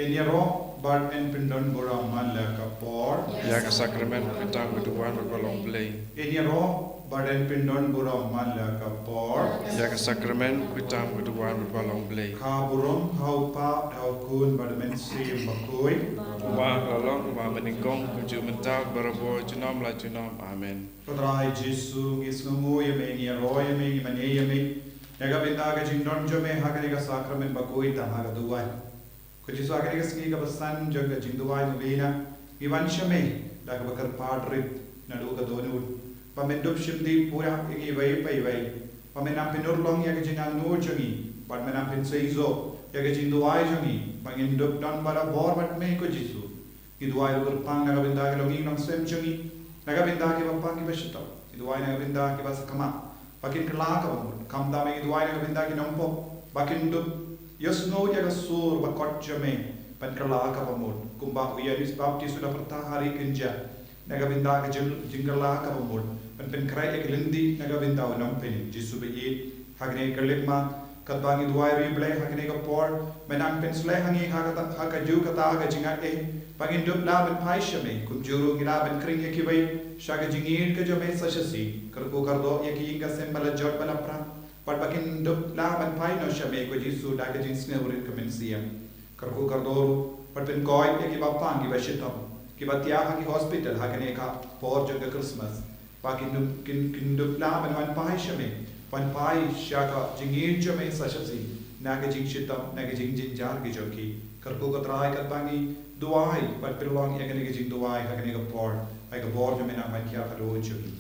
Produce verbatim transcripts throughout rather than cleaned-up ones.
Yn ïaroh bad yn pyndon burom man la ka por. Ïa ka sakramen pynthame u duwan bad ba long Blei. Yn ïaroh bad yn pyndon burom man la ka por. Ïa ka sakramen pynthame u duwan bad ba long Blei. Ka burom ha u Kpa, ha u Khun bad ha u Mynsiem Bakhuid. Kumba la long, kumba mynnyngkong, kumjuh mynta, barabor, junom la junom. Amen. Ko Trai Jisu, ngi sngewnguh ïa me, ngi ïaroh ïa me, ngi mane ïa me. Ïa ka bynta ka jingdon jong me ha kane ka sakramen bakhuid tang ha ka duwai. Ko Jisu, ha kane ka sngi kaba san jong ka jingduwai novena, ngi wan sha me da kaba kyrpad rit naduh ka dohnud, ba men dup shim dih pura ïa ngi iwei pa iwei, ba men nang pynurlong ïa ka jingangnud jong ngi, bad men nang pynseisoh ïa ka jingduwai jong ngi, ba ngin dup don barabor bad me, ko Jisu. Ngi duwai ruh kyrpang na ka bynta ki longïing longsem jong ngi, na ka bynta kiba pang kiba shitom. Ngi duwai na ka bynta kiba sakma, ba kin kylla ka bamut. Khamtam ngi duwai na ka bynta ki nongpop, ba kin dup ïohsngew ïa ka sur bakot jong me, ban kylla ka bamut. Kumba u Ïoannis Baptist u la pyrta ha ri kynja, na ka bynta ka jing, jingkylla ka bamut, ban pynkhreh ïa ki lynti na ka bynta u Nongpynim. Jisu ba ïeit, ha kane ka khyllipmat, katba ngi duwai ruh, Blei, ha kane ka por, men nang pynshlei ha ngi ha kata, ha kajuh kata ka jingaiei, ba ngin dup lah ban phai sha me, kumjuh ruh ngin lah ban khring ïa kiwei sha ka jingïeit ka jong me sa shisien. Kyrkhu kyrdoh ïa ki ïing ka sem ba la jot ba la pra, bad ba kin dup lah ban phai noh sha me, ko Jisu, da ka jingsngewrit ka mynsiem. Kyrkhu kyrdoh ruh bad pynkoit ïa kiba pang kiba shitom, kiba thiah ha ki hospital ha kane ka por jong ka Christmas, ba kin dup, kin, kin dup lah ban wan phai sha me, wan phai sha ka jingïeit jong me sa shisien, na ka jingshitom, na ka jingjynjar ka jong ki. Kyrkhu, ko Trai, katba ngi duwai bad pynlong ïa kane ka jingduwai ha kane ka por, ai ka bor jong me nang ban thiah haduh jong ngi.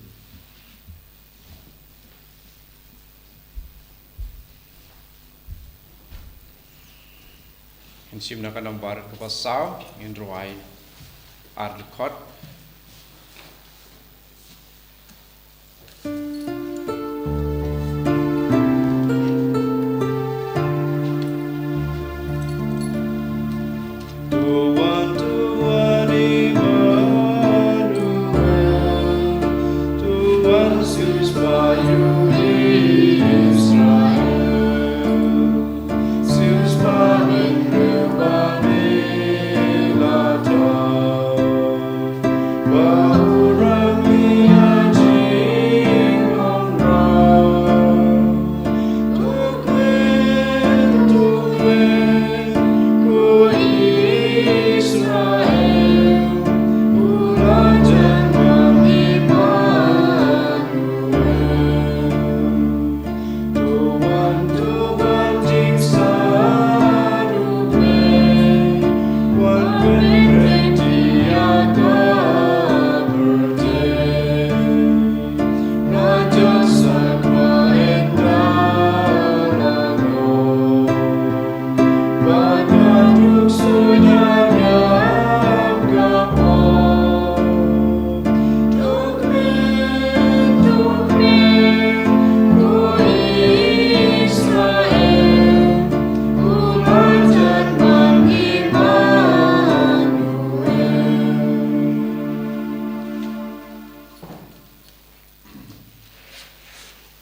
Ngin shim na ka nombar kaba saw, ngin rwai ar dkhot. To wan, to wan, Emmanuel, to wan, siew spah ïa u Israel, siew spah ïa u ba me la thaw.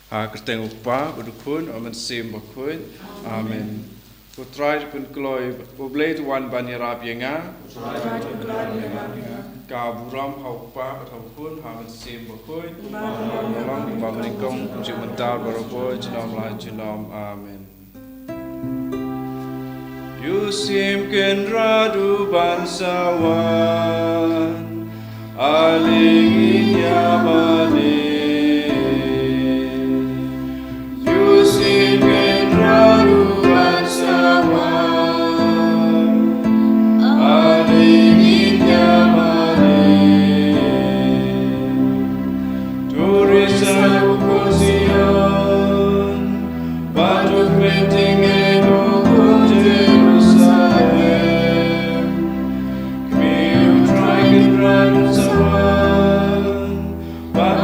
Ha ka kyrteng u Kpa, bad u Khun, bad u Mynsiem Bakhuid. Amen. Ko Trai, to pynkloi, ko Blei, to wan ban ïarap ïa nga. Ka burom ha u Kpa, bad ha u Khun, ha u Mynsiem Bakhuid. Kumba la long, kumba mynnyngkong, kumjuh mynta, barabor, junom la junom. Amen. Ïoh shim Kynrad u ban sa wan, ale ngin ïa mane. Ïoh shim Kynrad u ban sa wan, ale ngin ïa mane. To risa u khun Zion, bad to kmen tyngeh u khun Jerusalem. Kmie, u Trai Kynrad un sa wan, bad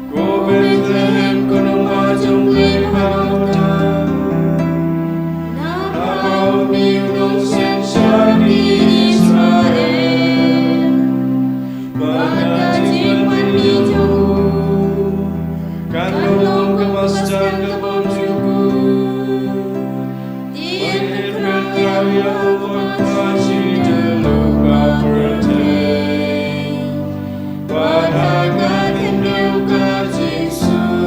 Ko Bethlehem, ko nongma jong U Blei, pynlong kumta. Naba u Blei u long synshar ki Israel. Bad ka jingpynmih jong u kan long kum ka mastan ka bymjukut. Dei ban kren ïa u Kpa jong ngi, u Kpa pyrthei. Bad ha ka khyndew ka jingsuk.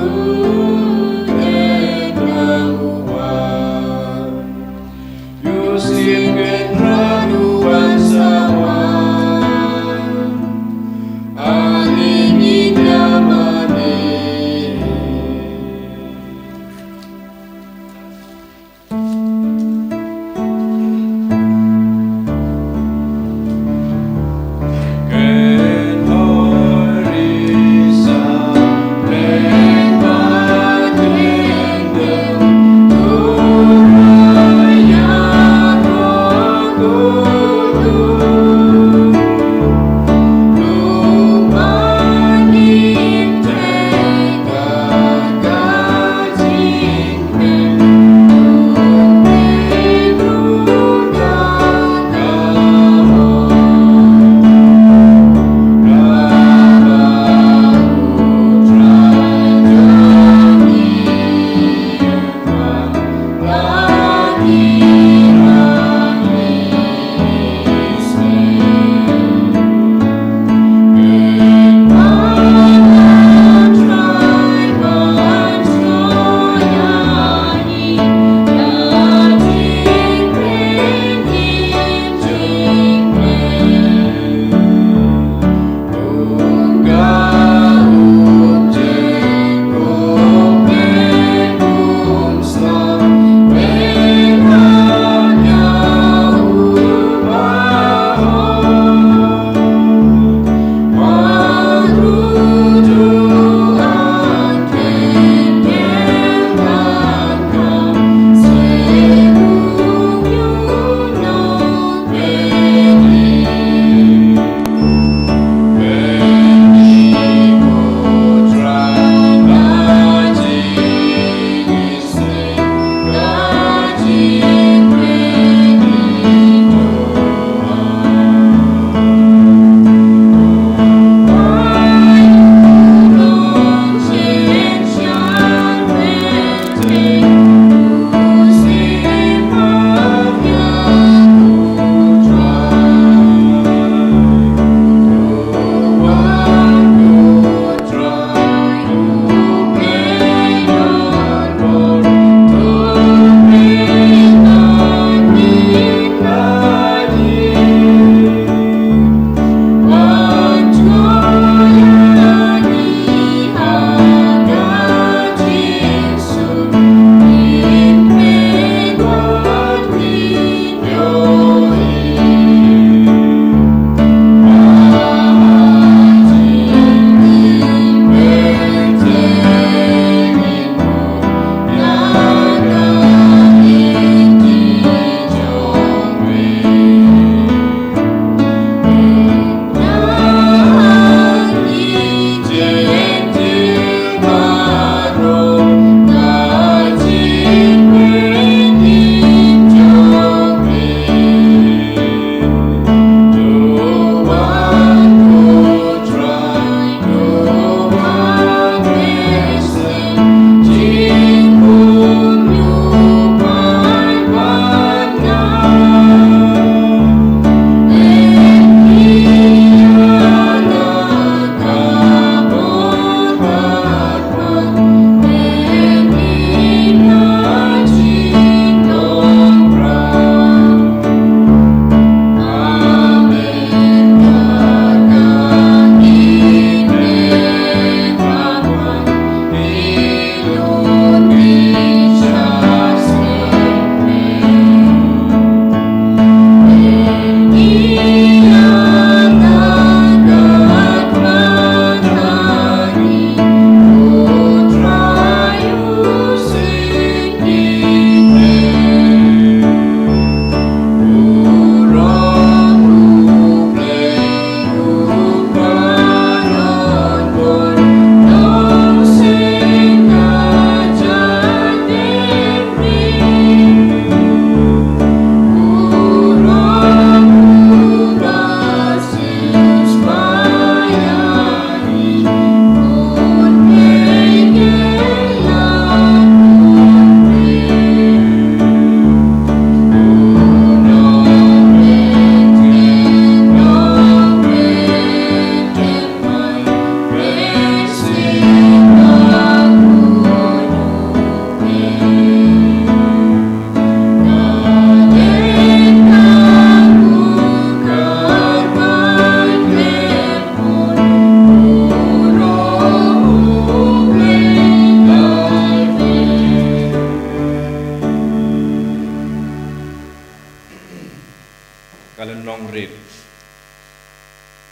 rit.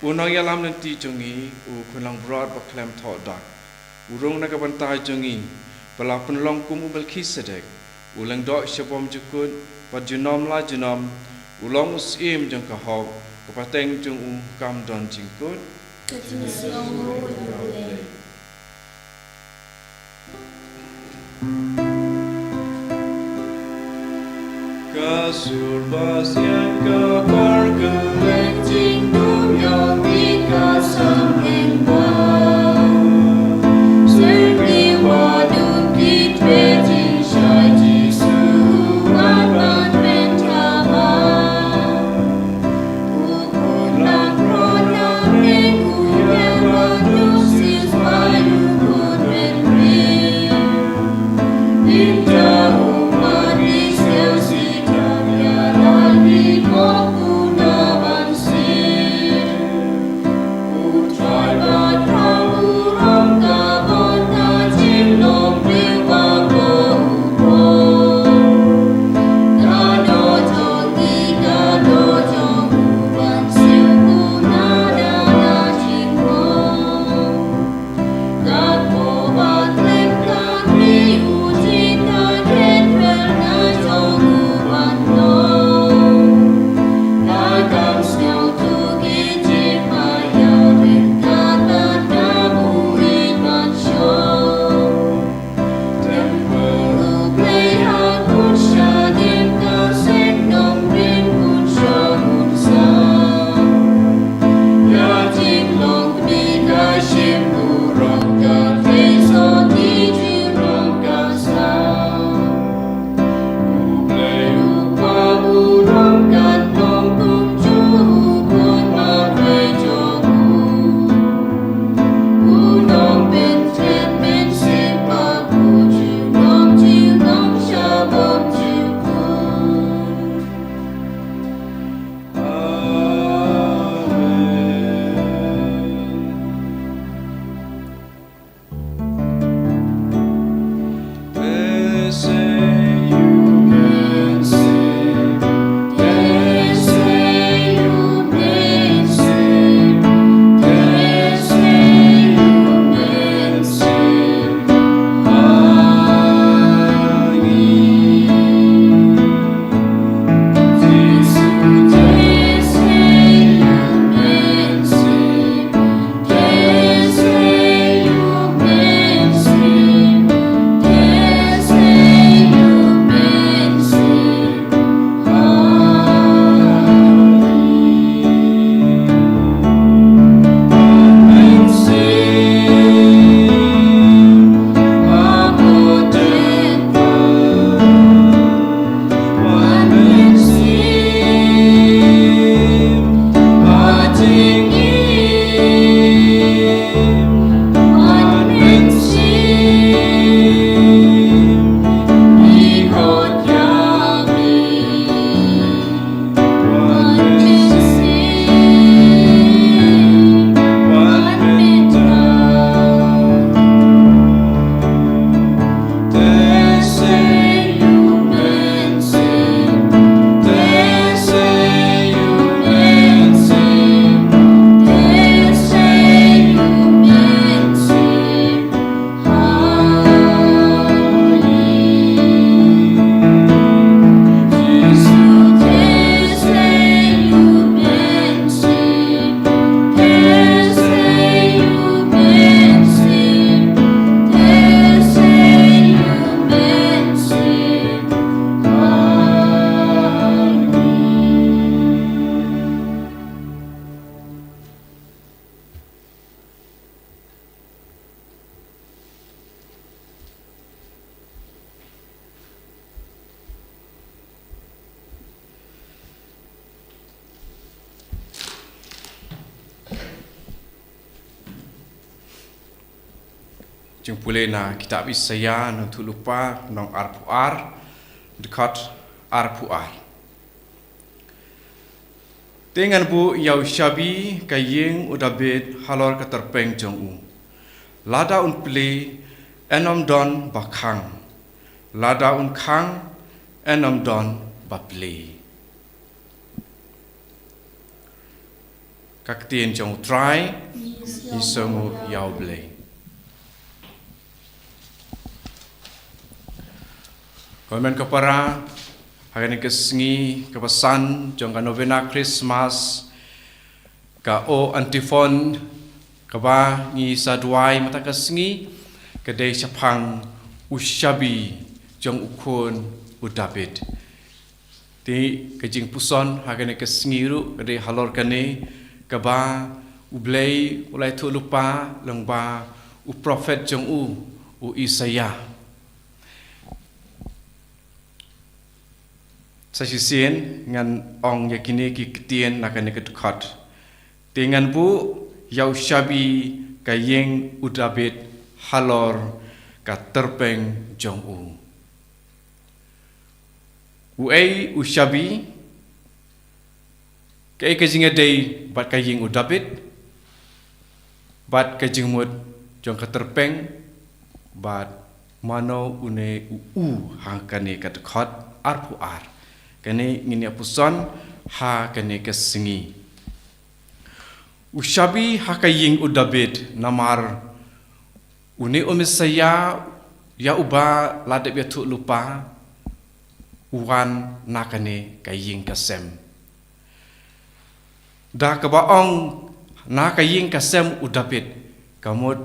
U nongïalam lynti jong ngi, u khun langbrot ba khlem thoh dak, u rung na ka bynta jong ngi, ba la pynlong kum u Melkhisedek, u lyngdoh sha bymjukut, bad junom la junom, u long u syiem jong ka hok, ka pateng jong u kam don jingkut. Ka jingsngew ruh ïa U Blei. Ka sur basian ka bar kylleng jingdum ïong i ka sangeh ba. Syrngi wadum ki thwet jingshai Jisu u wan ban pynthaba. Jingpule na kitab Isaïah, nongthuh lypa, nong arphew ar, dkhot arphew ar. Te ngan buh ïa u shabi ka ïing u Dabid halor ka tyrpeng jong u. Lada un plie, yn ym don ba khang. Lada un khang, yn ym don ba plie. Ka ktien jong U Trai. Ngi sngewnguh ïa U Blei. Ko hynmen ko para, ha kane ka sngi kaba san jong ka novena Christmas, ka O Antiphon kaba ngi sa duwai mynta ka sngi ka dei shaphang u shabi jong u khun u Dabid. Te ka jingpuson ha kane ka sngi ruh ka dei halor kane kaba U Blei u la ïathuh lypa lyngba u prophet jong u, u Isaïah. Sa shisien ngan ong ïa kine ki ktien na kane ka dkhot. Te ngan buh ïa u shabi ka ïing u Dabid halor ka tyrpeng jong u. Uei u shabi? Kaei ka jingïadei bad ka ïing u Dabid, bad ka jingmut jong ka tyrpeng, bad mano une u u ha kane ka dkhot arphew ar? Kane ngin ïa puson ha kane ka sngi. U shabi ha ka ïing u Dabid, namar une u Messaïah ïa uba la dep ïathuh lypa u wan na kane ka ïing ka sem. Da kaba ong na ka ïing ka sem u Dabid, ka mut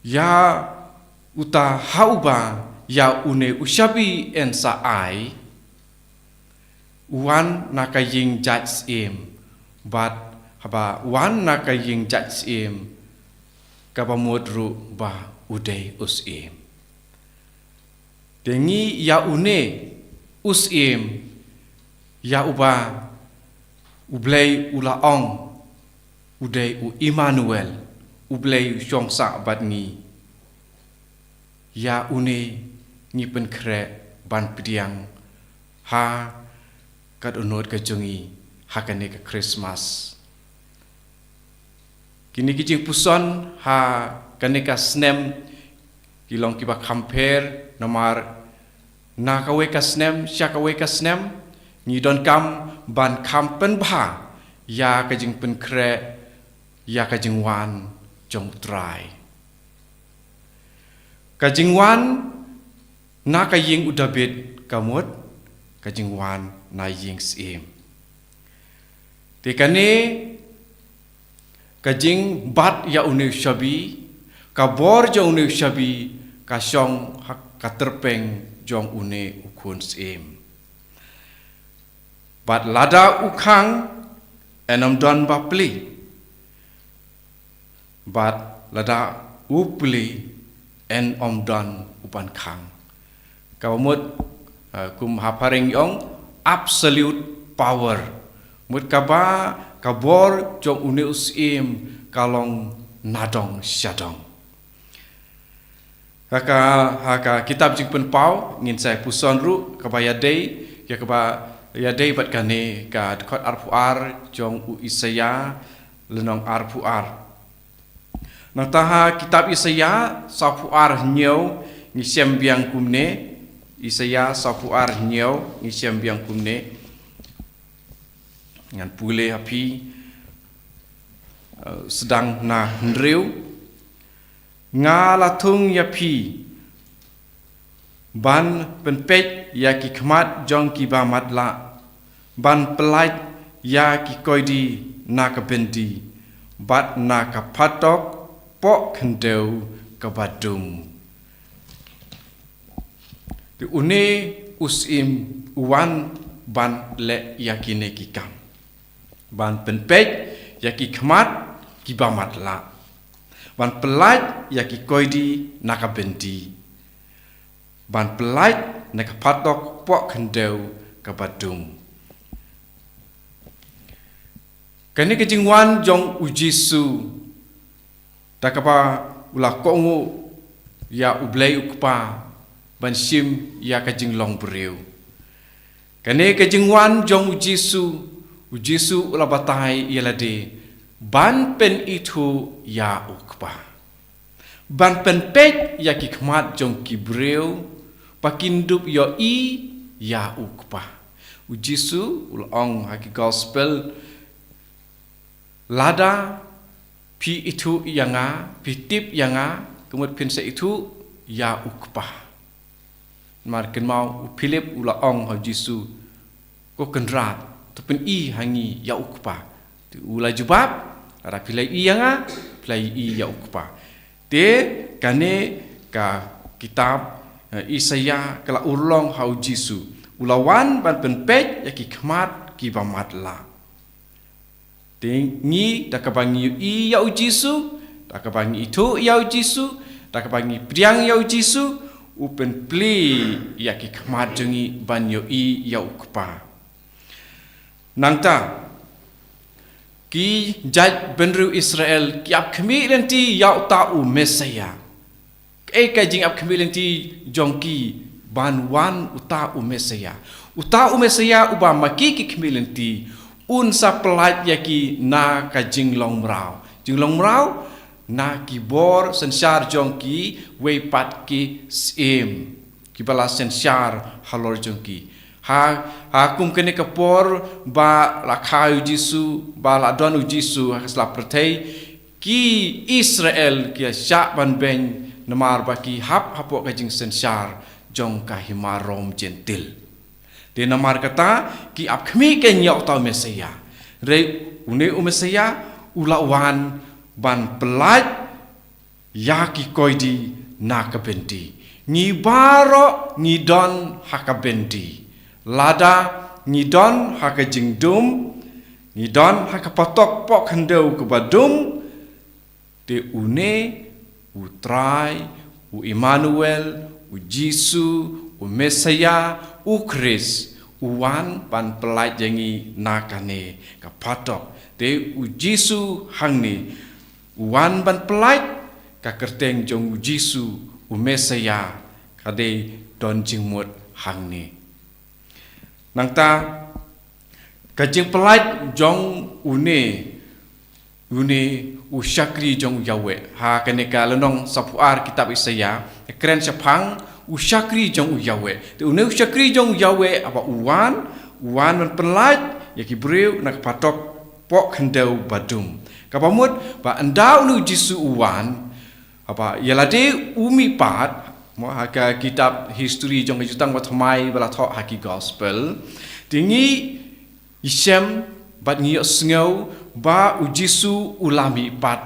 ïa uta ha uba ïa une u shabi yn sa ai, u wan na ka ïing jait syiem, bad haba u wan na ka ïing jait syiem, kaba mut ruh ba u dei u syiem. Te ngi ïa une u syiem, ïa uba U Blei u la ong, u dei u Immanuel, U Blei u shong sah bad ngi. Ïa une ngi pynkhreh ban pdiang ha ka dohnud ka jong ngi ha kane ka Christmas. Kine ki jingpuson ha kane ka snem ki long kiba kham pher, namar na kawei ka snem sha kawei ka snem ngi donkam ban kham pynbha ïa ka jingpynkhreh ïa ka jingwan jong U Trai. Ka jingwan na ka ïing u Dabid, ka mut ka jingwan na ïing syiem. Te kane ka jingbat ïa une u shabi, ka bor jong une u shabi, ka shong ha ka tyrpeng jong une u khun syiem. Bad lada u khang, yn ym don ba plie. Bad lada u plie, yn ym don u ban khang. Kaba mut, eh, kum ha phareng ong absolute power. Mut kaba ka bor jong une u syiem ka long nadong shadong. Ha ka, ha ka kitab Jingpynpaw ngin sa ïa puson ruh kaba ïadei, ïa kaba ïadei bad kane ka dkhot arphew ar jong u Isaïah lynnong arphew ar. Nangta ha kitab Isaïah sawphew ar hynñiew ngi shem biang kumne, Isaïah sawphew ar hynñiew ngi shem biang kumne. Ngan pule ha phi, eh, sdang na hynriew. Nga la thung ïa phi ban pynpeit ïa ki khmat jong kiba matlah, ban pyllait ïa ki koidi na ka byndi bad na ka phatok poh khyndew kaba dum. Te une u syiem u wan ban leh ïa kine ki kam. Ban pynpeit ïa ki khmat kiba matlah. Ban pyllait ïa ki koidi na ka byndi. Ban pyllait na ka phatok poh khyndew kaba dum. Kane ka jingwan jong u Jisu, da kaba u la kohnguh ïa U Blei U Kpa ban shim ïa ka jinglong briew. Kane ka jingwan jong u Jisu, u Jisu u la batai ïa lade ban pynithuh ïa U Kpa. Ban pynpeit ïa ki khmat jong ki briew ba kin dup ïohi ïa U Kpa. U Jisu u la ong ha ki gospel, Lada phi ithuh ïa nga, phi tip ïa nga, ka mut phin sa ithuh ïa u Kpa. Namar kynmaw u Philip u la ong ha u Jisu, "Ko Kynrad, to pyni ha ngi ïa u Kpa." Te u la jubab, "Lada phi la ïohi ïa nga, phi la ïohi ïa u Kpa." Te kane ka kitab, eh, Isaïah ka la urlong ha u Jisu. U la wan ban pynpeit ïa ki khmat kiba matlah. Te ngi, da kaba ngi ïohi ïa u Jisu, da kaba ngi ithuh ïa u Jisu, da kaba ngi pdiang ïa u Jisu, u pynplie ïa ki khmat jong ngi ban ïohi ïa u Kpa. Nangta, ki jait bynriew Israel ki ap khmih lynti ïa uta u Messiah. Kaei ka jingap khmih lynti jong ki ban wan uta u Messiah? Uta u Messiah uba ma ki ki khmih lynti, un sa pyllait ïa ki na ka jinglong mraw. Jinglong mraw, na ki bor synshar jong kiwei pat ki syiem kiba la synshar halor jong ki. Ha, ha kum kane ka por ba la kha u Jisu, ba la don u Jisu ha ka sla pyrthei, ki Israel ki shah ban beiñ namar ba ki hap hapoh ka jingsynshar jong ka hima Rom Jentil. Te namar kata ki ap khmih kein ïa uta u Messiah. Hynrei une u Messiah u la wan ban pyllait ïa ki koidi na ka byndi. Ngi baroh ngi don ha ka byndi. Lada ngi don ha ka jingdum, ngi don ha ka patok pohkhyndew kaba dum, te une u Trai, u Immanuel, u Jisu, u Messiah, u Khrist, u wan ban pyllait ïa ngi na kane ka patok. Te u Jisu hangne u wan ban pyllait, ka kyrteng jong u Jisu u Messiah ka dei don jingmut hangne. Nangta ka jingpyllait jong une, une u shakri jong u Yahweh. Ha kane ka lynnong saphew ar kitab Isaïah, ka kren shaphang u shakri jong u Yahweh. Te une u shakri jong u Yahweh haba u wan, u wan ban pyllait ïa ki briew na ka patok pohkhyndew ba dum. Kaba mut ba ynda une u Jisu u wan, haba ïa lade u mihpat, mo, ha ka kitab history jong ka Jutang Bathymmai ba la thoh ha ki gospel, te ngi ïashem bad ngi ïohsngew ba u Jisu u la mihpat.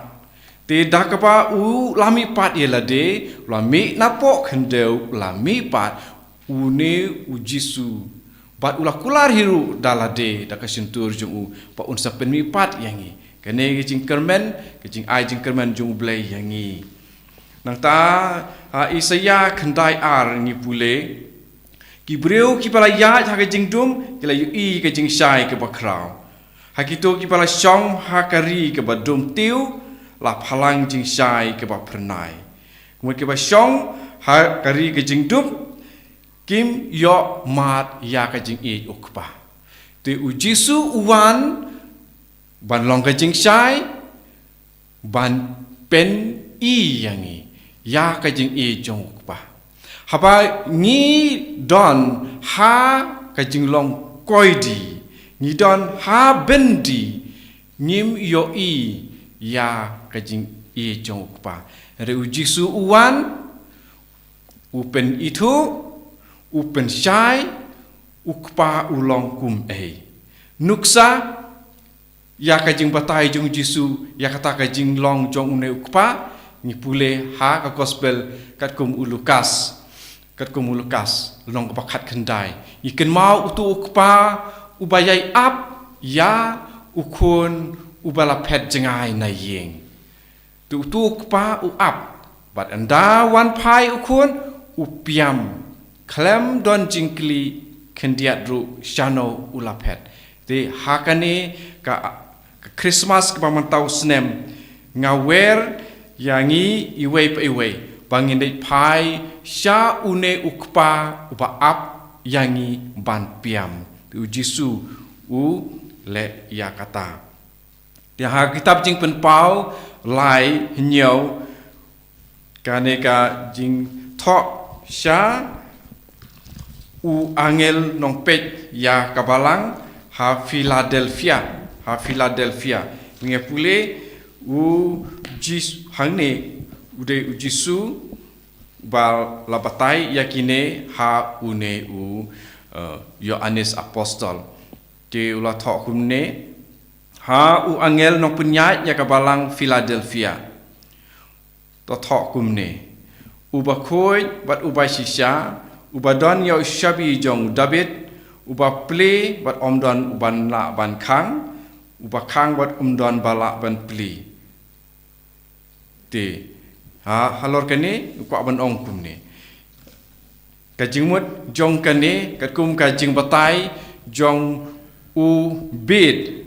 Te da kaba u la mihpat ïa lade, u la mih na pohkhyndew, u la mihpat, une u Jisu. Bad u la kular hi ruh da lade, da ka shyntur jong u, ba un sa pynmihpat ïa ngi. Kane ka jingkyrmen, ka jingai jingkyrmen jong u Blei ïa ngi. Nangta, ha Isaïah khyndai ar ngi pule, ki briew kiba la ïaid ha ka jingdum, ki la ïohi ka jingshai kaba khraw. Ha kito kiba la shong ha ka ri kaba dum tiew, la phalang jingshai kaba phyrnai. Kumta kiba shong ha ka ri ka jingdum, kim ïoh mad ïa ka jingïeit u Kpa. Te u Jisu u wan ban long ka jingshai, ban pyni ïa ngi ïa ka jingïeit jong u Kpa. Haba ngi don ha ka jinglong koidi, ngi don ha byndi, ngim ïohi ïa ka jingïeit jong u Kpa. Hynrei u Jisu u wan, u pynithuh, u pynshai, u Kpa u long kumei. Nuksa ïa ka jingbatai jong u Jisu ïa kata ka jinglong jong une u Kpa, ngi pule ha ka gospel katkum u Lukas. Katkum u Lukas, lynnong kaba khatkhyndai, ngi kynmaw uto u Kpa uba ïai ap ïa u khun uba la phet jngai na ïing. Te uto u Kpa u ap, bad ynda wan phai u khun, u piam, khlem don jingkylli khyndiat ruh shano u la phet. Te ha kane ka, ka Christmas kaba mynta u snem, nga wer ïa ngi iwei pa iwei ba ngin leit phai sha une u Kpa uba ap ïa ngi ban piam. Te u Jisu u leh ïa kata. Te ha kitab Jingpynpaw lai hynñiew, kane ka jingthoh sha u angel nongpeit ïa ka balang ha Philadelphia, ha Philadelphia. Ngi pule u Jis hangne u dei u Jisu ba la batai ïa kine ha une u uh, Ïoannis Apostol. Te u la thoh kumne ha u angel nongpynïaid ïa ka balang Philadelphia. To thoh kumne. Uba khuid bad uba shisha, uba don ïa u shabi jong u David, uba plie bad um don uban lah ban khang, uba khang bad um don ba lah ban plie. Te ha halor kane u kwah ban ong kumne. Ka jingmut jong kane katkum ka jingbatai jong u Beit.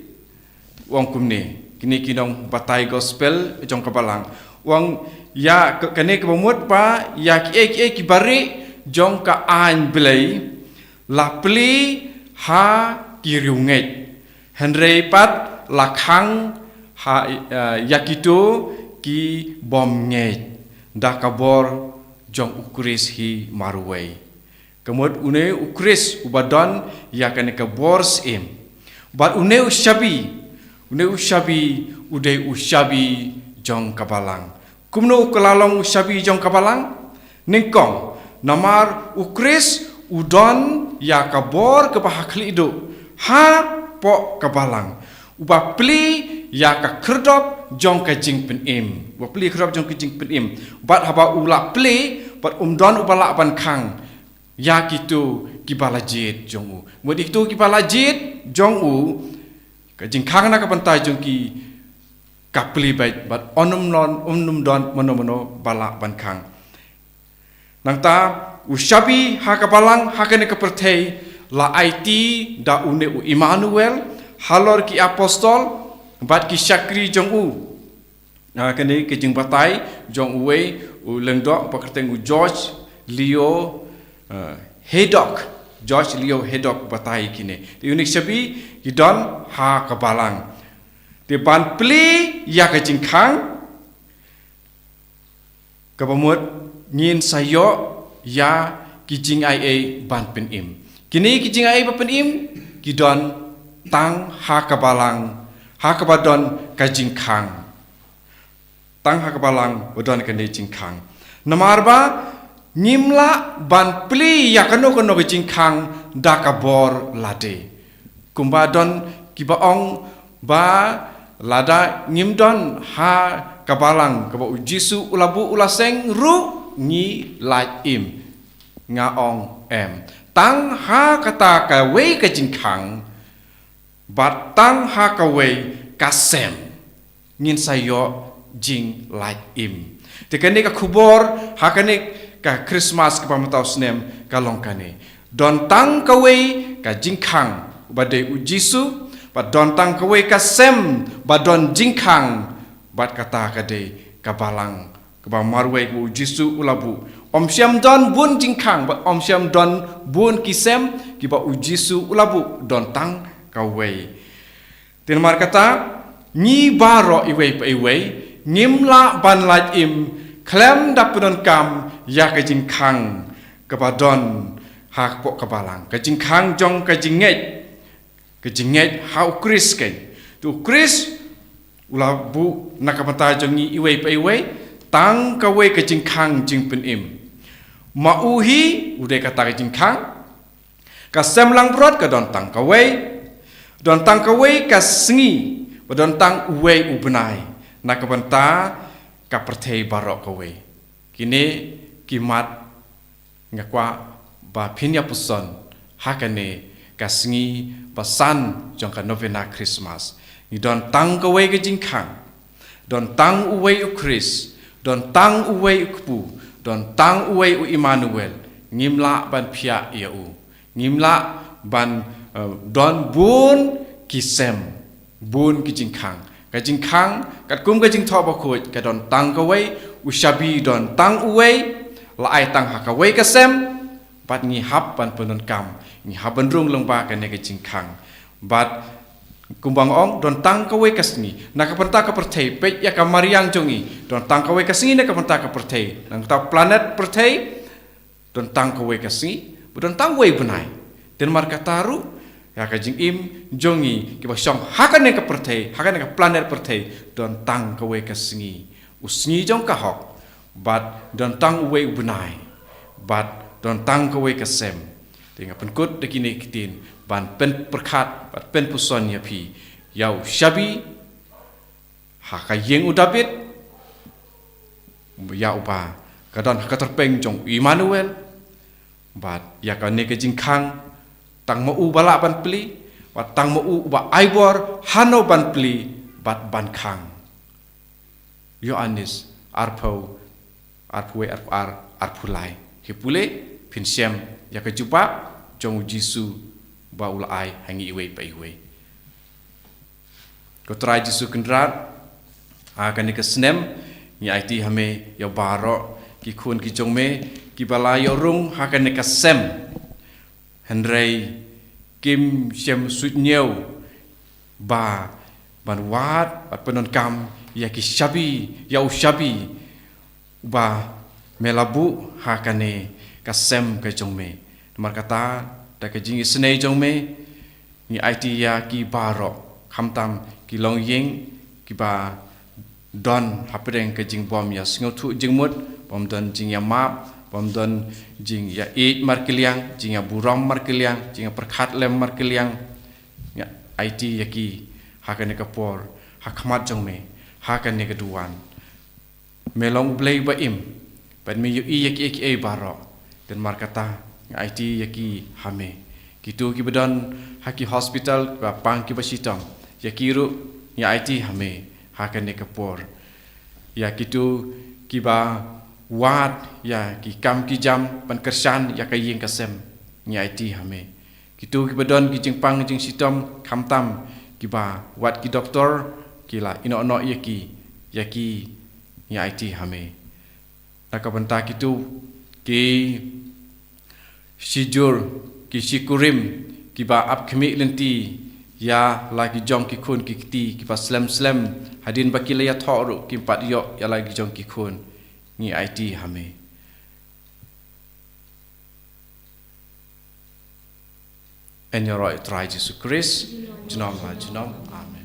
U ong kumne, kine ki nongbatai gospel jong ka balang. U ong ïa kane kaba mut ba ïa kiei kiei kiba rieh jong ka aiñ Blei la plie ha ki riewngeit. Hynrei pat la khang ha ïa kito kibym ngeit da ka bor jong u Khrist hi marwei. Ka mut une u Khrist uba don ïa kane ka bor syiem. Bad une u shabi, une u shabi u dei u shabi jong ka balang. Kumno u kylla long u shabi jong ka balang? Nyngkong, namar u Khrist u don ïa ka bor kaba ha khlieh duh hapoh ka balang. Uba plie ïa ka khyrdop jong ka jingpynim. Uba plie khyrdop jong ka jingpynim. Bad haba u la plie bad um don uba lah ban khang ïa kito kiba la jied jong u. Mut ïa kito kiba la jied jong u, ka jingkhang na ka bynta jong ki ka plie beit bad ym don, ym don mano mano ba lah ban khang. Nangta u shabi ha ka balang ha kane ka pyrthei la aiti da une u Immanuel halor ki apostol bad ki shakri jong u. Ha kane ka jingbatai jong uwei u lyngdoh ba kyrteng u George Leo uh, Haydock. George Leo Haydock batai kine. Te une u shabi ki don ha ka balang. Te ban plie ïa ka jingkhang kaba mut ngin sa ïoh ïa ki jingaiei ban pynim. Kine ki jingaiei ban pynim ki don tang ha ka balang, ha kaba don ka jingkhang. Tang ha ka balang ba don kane jingkhang. Namar ba ngim lah ban plie ïa kano kano ka jingkhang da ka bor lade. Kumba don kiba ong ba lada ngim don ha ka balang kaba u Jisu u la buh u la seng ruh ngi lait im. Nga ong em. Tang ha kata kawei ka jingkhang bad tang ha kawei ka sem ngin sa ïoh jinglait im. Te kane ka khubor ha kane ka Christmas kaba mynta u snem ka long kane. Don tang kawei ka jingkhang ba dei u Jisu, bad don tang kawei ka sem ba don jingkhang, bad kata ka dei ka balang kaba marwei kaba u Jisu u la buh. Ym shym don bun jingkhang bad ym shym don bun ki sem kiba u Jisu u la buh, don tang kawei. Te namar kata ngi baroh iwei pa iwei ngim lah ban lait im khlem da pyndonkam ïa ka jingkhang kaba don hapoh ka balang, ka jingkhang jong ka jingngeit, ka jingngeit ha u Khrist keiñ. Te u Khrist u la buh na ka bynta jong ngi iwei pa iwei tang kawei ka jingkhang jingpynim. Ma u hi u dei kata ka jingkhang. Ka sem langbrot ka don tang kawei, don tang kawei ka sngi, ba don tang uwei u bnai na ka bynta ka pyrthei baroh kawei. Kine ki mat nga kwah ba phin ïa puson ha kane ka sngi ba san jong ka novena Christmas. Ngi don tang kawei ka jingkhang. Don tang uwei u Khrist, don tang uwei u kpu, don tang uwei u Immanuel. Ngim lah ban phiah ïa u. Ngim lah ban uh, don bun ki sem, bun ki jingkhang. Ka jingkhang katkum ka jingthoh bakhuid ka don tang kawei, u shabi don tang uwei, la ai tang ha kawei ka sem, bad ngi hap ban pyndonkam, ngi hap ban rung lyngba kane ka jingkhang. Bad kumba nga ong, don tang kawei ka sngi na ka bynta ka pyrthei, peit ïa ka mariang jong ngi, don tang kawei ka sngi na ka bynta ka pyrthei, nangta planet pyrthei, don tang kawei ka sngi, ba don tang uwei bnai. Te namar kata ruh Ïa ka jingim jong ngi kiba shong ha kane ka pyrthei, ha kane ka planet pyrthei, don tang kawei ka sngi. U sngi jong ka hok, bad don tang uwei u bnai, bad don tang kawei ka sem. Te nga pynkut da kine ki ktien, ban pynpyrkhat, bad pynpuson ïa phi. Ïa u shabi, ha ka ïing u Dabid, ïa uba ka don ha ka tyrpeng jong u Immanuel, bad ïa kane ka jingkhang, tang ma u ba lah ban plie, bad tang ma u ba ai bor, hano ban plie, bad ban khang. Ïoannis, arphew, arphew wei, arphew ar, arphew lai. Phi pule, phin shem, ïa ka jubab, jong u Jisu, ba u la ai, ha ngi iwei pa iwei. Ko Trai Jisu Kynrad, ha kane ka snem, ngi aiti ha me, ïa baroh, ki khun ki jong me, kiba la ïoh rung, ha kane ka sem. Hynrei, kim shem suidñiew, ba, ban wad, bad pyndonkam, ïa ki shabi, ïa u shabi, uba me la buh ha kane ka sem ka jong me. Namar kata, da ka jingisynei jong me, ngi aiti ïa ki baroh, khamtam ki longïing, kiba don hapdeng ka jingbym ïa sngewthuh jingmut, bym don jingïamap, bym don jingïaieit markylliang, jingïaburom markylliang, jingïapyrkhat lem markylliang. Ngi aiti ïa ki, ha kane ka por, ha khmat jong me, ha kane ka duwan. Me long U Blei ba im, bad me ïohi ïa kiei kiei baroh, te namar kata, nga aiti ïa ki ha me. Kito kiba don ha ki hospital, kiba pang kiba shitom, ïa ki ruh, nga aiti ha me, ha kane ka por. Ïa kito kiba wad, ïa ki kam ki jam, ban kyrshan, ïa ka ïing ka sem, nga aiti ha me. Kito kiba don ki jingpang jingshitom khamtam kiba wad ki doktor ki la ïehnoh noh ïa ki, ïa ki nga aiti ha me. Na ka bynta kito ki shijur ki shikurim kiba ap khmih lynti ïa la ki jong ki khun ki kti kiba slem slem hadien ba ki la ïathoh ruh kim pat ïoh ïa la ki jong ki khun ngi aiti ha me. Yn ïaroh ïa u Trai Jisu Khrist, junom la junom. Amen.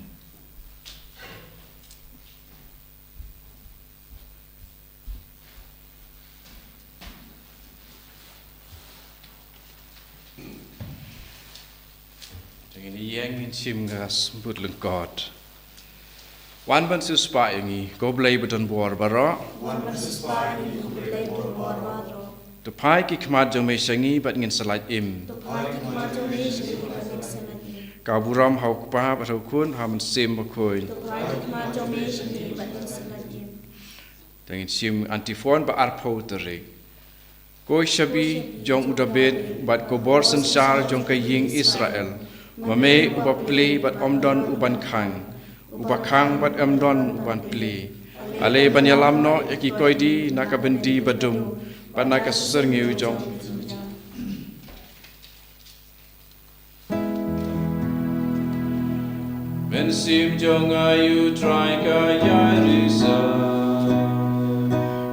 Te ngin ïeng ngin shim ka symbood lyngkot. Wan ban siewspah ïa ngi, ko Blei ba don bor baroh. Wan ban siewspah ïa ngi, ko Blei ba don bor baroh. To phai ki khmat jong me sha ngi bad ngin sa lait im. To phai ki khmat jong me sha ngi bad ngin sa lait im. Ka burom ha u Kpa bad ha u Khun, ha u Mynsiem Bakhuid. To phai ki khmat jong me sha ngi bad ngin sa lait im. Te ngin shim antiphon ba arphew tarik. Ko shabi jong u Dabid bad ko bor synshar jong ka ïing Israel, ma me uba plie bad ym don u ban khang, uba khang bad ym don u ban plie. Ale ban ïalam noh ïa ki koidi na ka byndi badum bad na ka syrngiew jong Mynsiem jong nga, ïa u Trai ka ïai risa.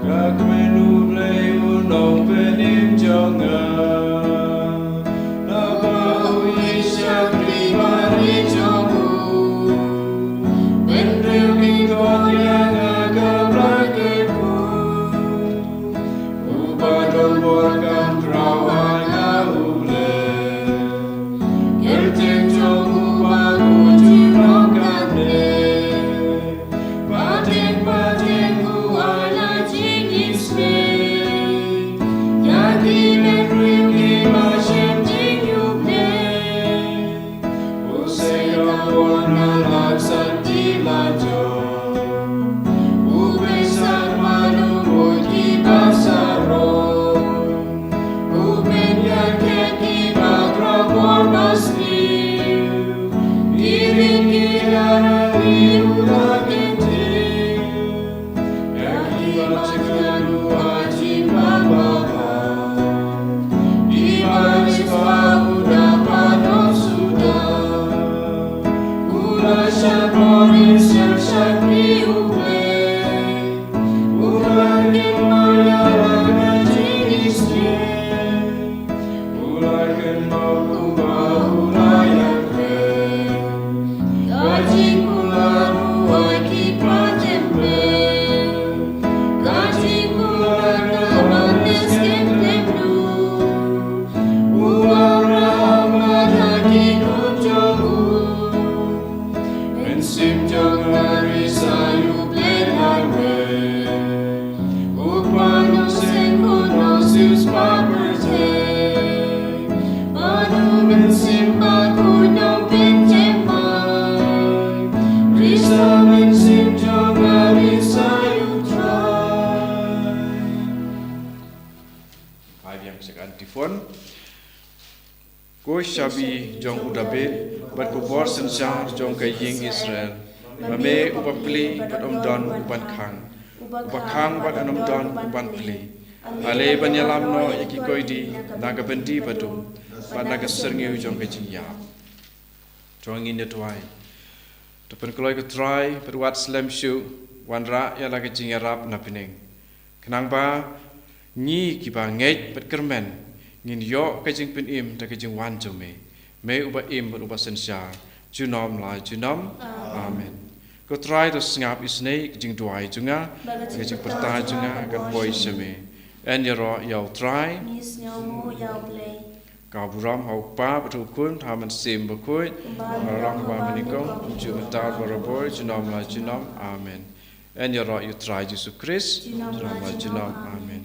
Ka kmen U Blei u nongpynim jong nga. Naba u ïeit shakri barit jong u. Bynriew ki khot ïa nga ka Blei kyrkhu. Uba don bor kam khraw ha nga U Blei. Kyrteng jong u ba bun jingïarap kane. Pateng pateng u ai la jingïasuk. Ai biang sa ka antiphon. Ko shabi jong u David, bad ko bor synshar jong ka ïing Israel, ma me uba pli bad ym don uban khang, uba khang bad ym don uban pli. Ale ban ïalam noh ïa ki koidi na ka byndi badum bad na ka syrngiew jong ka jingïap. To ngin ïa duwai. To pynkloi ko Trai, bad wat slem shuh, wanrah ïa la ka jingïarap na bneng. Khnang ba ngi kiba ngeit bad kyrmen ngin ïoh ka jingpynim da ka jingwan jong me. Me uba im bad uba synshar, junom la junom. Amen. Ko Trai to sngap isynei ka jingduwai jong nga, ka jingpyrta jong nga kan poi sha me. Yn ïaroh ïa u Trai. Ngi sngew nguh ïa u Blei. Ka burom ha u Kpa bad ha u Khun bad ha u Mynsiem Bakhuid. Kumba ha u Nongïalam ba mynnyngkong, kumjuh mynta bad barabor, junom la junom. Amen. Yn ïaroh ïa u Trai Jisu Khrist. Junom la junom. Amen.